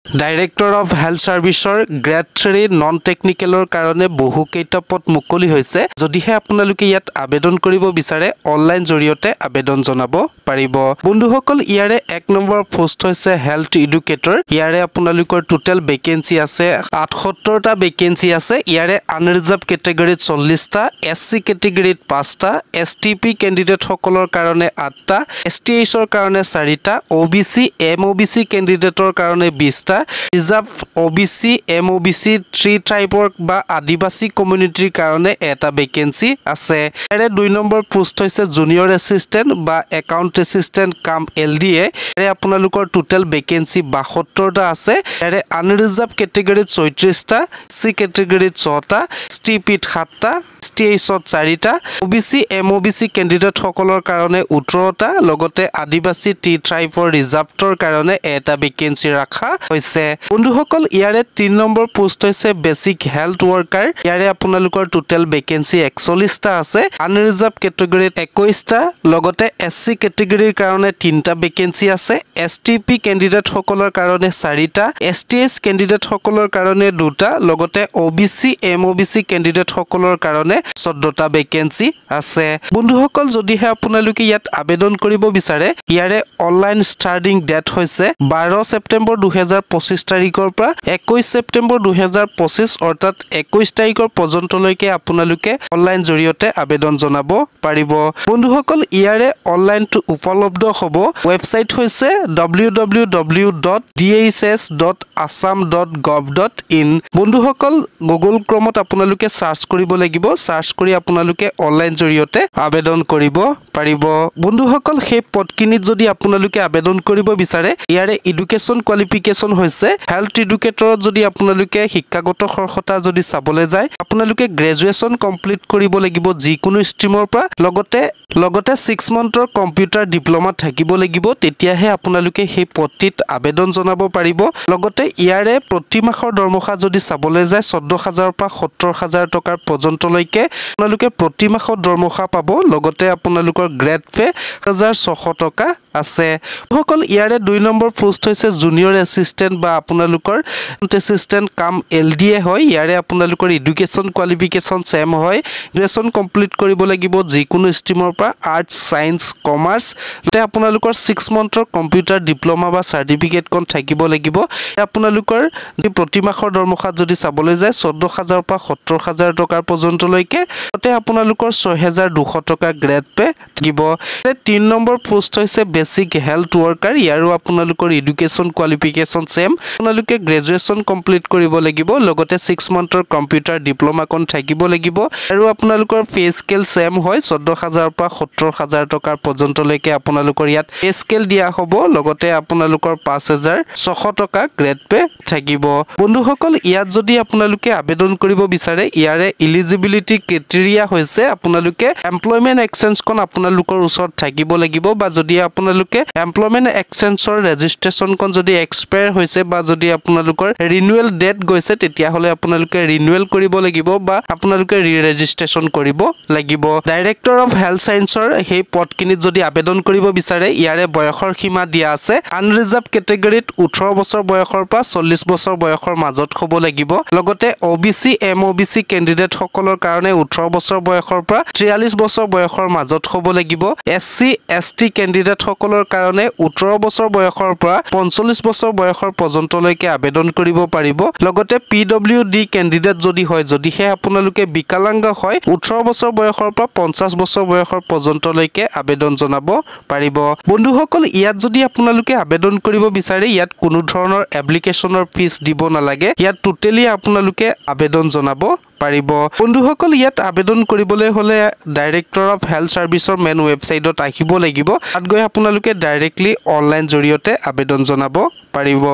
Director of health ছাৰ্ভিচৰ grade 3 non টেকনিকেলৰ কাৰণে বহুকেইটা পদ মুকলি হৈছে। যদিহে আপোনালোকে ইয়াত আবেদন কৰিব বিচাৰে, অনলাইন জৰিয়তে আবেদন জনাব পাৰিব। বন্ধুসকল, ইয়াৰে 1 নম্বৰ পোষ্ট হৈছে হেল্থ এডুকেটৰ। ইয়াৰে আপোনালোকৰ টোটেল ভেকেঞ্চি আছে 78টা ভেকেঞ্চি আছে। ইয়াৰে আনৰিজাৰ্ভ কেটেগৰীত 40টা, এছ চি কেটেগৰীত 5টা, এছ টি পি কেণ্ডিডেটসকলৰ কাৰণে 8টা, এছ টি এইচৰ কাৰণে 4টা, অ' বি চি, এম অ' বি চি কেণ্ডিডেটৰ কাৰণে 20টা, ৰিজাৰ্ভ অ' বি চি, এম অ' বি চি থ্ৰী টাইপৰ বা আদিবাসী কমিউনিটিৰ কাৰণে এটা ভেকেঞ্চি আছে। ইয়াৰে 2 নম্বৰ পোষ্ট হৈছে জুনিয়ৰ এছিষ্টেণ্ট বা একাউণ্ট এছিষ্টেণ্ট কাম এল ডি এ। ইয়াৰে আপোনালোকৰ টোটেল ভেকেঞ্চি 72টা আছে। ইয়াৰে আনৰিজাৰ্ভ কেটেগৰীত 36টা, চি কেটেগৰীত 6টা, এছ টি পিত 7টা, এছ টি এইচত 4টা, অ' বি চি, এম অ' বি চি কেণ্ডিডেটসকলৰ কাৰণে 18টা, লগতে আদিবাসী টি ট্ৰাইবৰ ৰিজাৰ্ভৰ কাৰণে এটা ভেকেঞ্চি ৰখা হৈছে। বন্ধুসকল, ইয়াৰে 3 নম্বৰ পোষ্ট হৈছে বেচিক হেল্থ ৱৰ্কাৰ। ইয়াৰে আপোনালোকৰ টোটেল ভেকেঞ্চি 41টা আছে। আনৰিজাৰ্ভ কেটেগৰীত 21টা, লগতে এছ চি কেটেগৰীৰ কাৰণে 3টা ভেকেঞ্চি আছে, এছ টি পি কেণ্ডিডেটসকলৰ কাৰণে 4টা, এছ টি এইচ কেণ্ডিডেটসকলৰ কাৰণে 2টা, লগতে অ' বি চি, এম অ' বি চি কেণ্ডিডেটসকলৰ কাৰণে 14টা ভেকেঞ্চি আছে। বন্ধুসকল, যদিহে আপোনালোকে ইয়াত আবেদন কৰিব বিচাৰে, ইয়াৰে অনলাইন ষ্টাৰ্টিং ডেট হৈছে 12 ছেপ্টেম্বৰ 2025 তাৰিখৰ পৰা 21 ছেপ্টেম্বৰ 2025, অৰ্থাৎ 21 তাৰিখৰ পৰ্যন্তলৈকে আপোনালোকে অনলাইন জৰিয়তে আবেদন জনাব পাৰিব। বন্ধুসকল, ইয়াৰে অনলাইনটো উপলব্ধ হ'ব, ৱেবছাইট হৈছে www.dhs.assam.gov.in। বন্ধুসকল, গুগল ক্ৰমত আপোনালোকে চাৰ্চ কৰিব লাগিব। চাৰ্চ কৰি আপোনালোকে অনলাইন জৰিয়তে আবেদন কৰিব পাৰিব। বন্ধুসকল, সেই পদখিনিত যদি আপোনালোকে আবেদন কৰিব বিচাৰে, ইয়াৰে এডুকেশ্যন কোৱালিফিকেশ্যন হৈছে হেল্থ এডুকেটৰত যদি আপোনালোকে শিক্ষাগত অৰ্হতা যদি চাবলৈ যায়, আপোনালোকে গ্ৰেজুৱেশ্যন কমপ্লিট কৰিব লাগিব যিকোনো ষ্ট্ৰীমৰ পৰা, লগতে 6 মান্থৰ কম্পিউটাৰ ডিপ্ল'মা থাকিব লাগিব। তেতিয়াহে আপোনালোকে সেই পদটিত আবেদন জনাব পাৰিব। লগতে ইয়াৰে প্ৰতি মাহৰ দৰমহা যদি চাবলৈ যায়, 14 হাজাৰৰ পৰা 70 হাজাৰ টকাৰ পৰ্যন্তলৈকে আপোনালোকে প্ৰতি মাহত দৰমহা পাব। লগতে আপোনালোকৰ গ্ৰেড পে' 1600 টকা আছে। সকল ইয়াৰে 2 নম্বৰ পোষ্ট হৈছে জুনিয়ৰ এছিষ্টেণ্ট বা আপোনালোকৰ এছিষ্টেণ্ট কাম এল ডি এ হয়। ইয়াৰে আপোনালোকৰ এডুকেশ্যন কোৱালিফিকেশ্যন ছেম হয়। গ্ৰেজুৱেশ্যন কমপ্লিট কৰিব লাগিব যিকোনো ষ্ট্ৰীমৰ পৰা, আৰ্টছ, ছায়েন্স, কমাৰ্চ। লগতে আপোনালোকৰ 6 মান্থৰ কম্পিউটাৰ ডিপ্ল'মা বা চাৰ্টিফিকেটখন থাকিব লাগিব। আপোনালোকৰ যি প্ৰতি মাহৰ দৰমহাত যদি চাবলৈ যায়, 14 হাজাৰৰ পৰা 70 হাজাৰ টকাৰ পৰ্যন্তলৈকে, লগতে আপোনালোকৰ 6200 টকা গ্ৰেড পে' থাকিব। 3 নম্বৰ পোষ্ট হৈছে বেচিক হেল্থ ৱৰ্কাৰ। ইয়াৰো আপোনালোকৰ এডুকেশ্যন কোৱালিফিকেশ্যন ছেম। আপোনালোকে গ্ৰেজুৱেশ্যন কমপ্লিট কৰিব লাগিব, লগতে 6 মান্থৰ কম্পিউটাৰ ডিপ্ল'মাখন থাকিব লাগিব আৰু আপোনালোকৰ পে' স্কেল ছেম হয়। 14 হাজাৰৰ পৰা 70 হাজাৰ টকাৰ পৰ্যন্তলৈকে আপোনালোকৰ ইয়াত পে' স্কেল দিয়া হ'ব। লগতে আপোনালোকৰ 5600 টকা গ্ৰেড পে' থাকিব। বন্ধুসকল, ইয়াত যদি আপোনালোকে আবেদন কৰিব বিচাৰে, ইয়াৰে ইলিজিবিলিটি ক্ৰাইটেৰিয়া হৈছে আপোনালোকে এমপ্লয়মেণ্ট এক্সচেঞ্জখন আপোনালোকৰ ওচৰত থাকিব লাগিব বা যদি আপোনালোকে এমপ্লয়মেণ্ট এক্সচেঞ্জৰ ৰেজিষ্ট্ৰেশ্যনখন যদি এক্সপায়াৰ হৈছে বা যদি আপোনালোকৰ ৰিনিউৱেল ডেট গৈছে, তেতিয়াহ'লে আপোনালোকে ৰিনিউৱেল কৰিব লাগিব বা আপোনালোকে ৰি ৰেজিষ্ট্ৰেশ্যন কৰিব লাগিব। ডাইৰেক্টৰ অফ হেল্থ ছায়েন্সৰ সেই পদখিনিত যদি আবেদন কৰিব বিচাৰে, ইয়াৰে বয়সৰ সীমা দিয়া আছে। আনৰিজাৰ্ভ কেটেগৰীত 18 বছৰ বয়সৰ পৰা 40 বছৰ বয়সৰ মাজত হ'ব লাগিব। লগতে অ' বি চি, এম অ' বি চি কেণ্ডিডেটসকলৰ কাৰণে 18 বছৰ বয়সৰ পৰা 43 বছৰ বয়সৰ মাজত হ'ব লাগিব। এছ চি, এছ টি কেণ্ডিডেটসকলৰ কাৰণে 18 বছৰ বয়সৰ পৰা 45 বছৰ বয়সৰ পৰ্যন্তলৈকে আবেদন কৰিব পাৰিব। লগতে পি ডব্লিউ ডি কেণ্ডিডেট যদি হয়, যদিহে আপোনালোকে বিকলাংগ হয়, 18 বছৰ বয়সৰ পৰা 50 বছৰ বয়সৰ পৰ্যন্তলৈকে আবেদন জনাব পাৰিব। বন্ধুসকল, ইয়াত যদি আপোনালোকে আবেদন কৰিব বিচাৰে, ইয়াত কোনো ধৰণৰ এপ্লিকেশ্যনৰ ফিজ দিব নালাগে। ইয়াত টোটেলি আপোনালোকে আবেদন জনাব পাৰিব। বন্ধুসকল, ইয়াত আবেদন কৰিবলৈ হ'লে ডাইৰেক্টৰ অফ হেল্থ ছাৰ্ভিচৰ মেইন ৱেবছাইটত আহিব লাগিব। তাত গৈ আপোনালোকে ডাইৰেক্টলি অনলাইন জৰিয়তে আবেদন জনাব পাৰিব।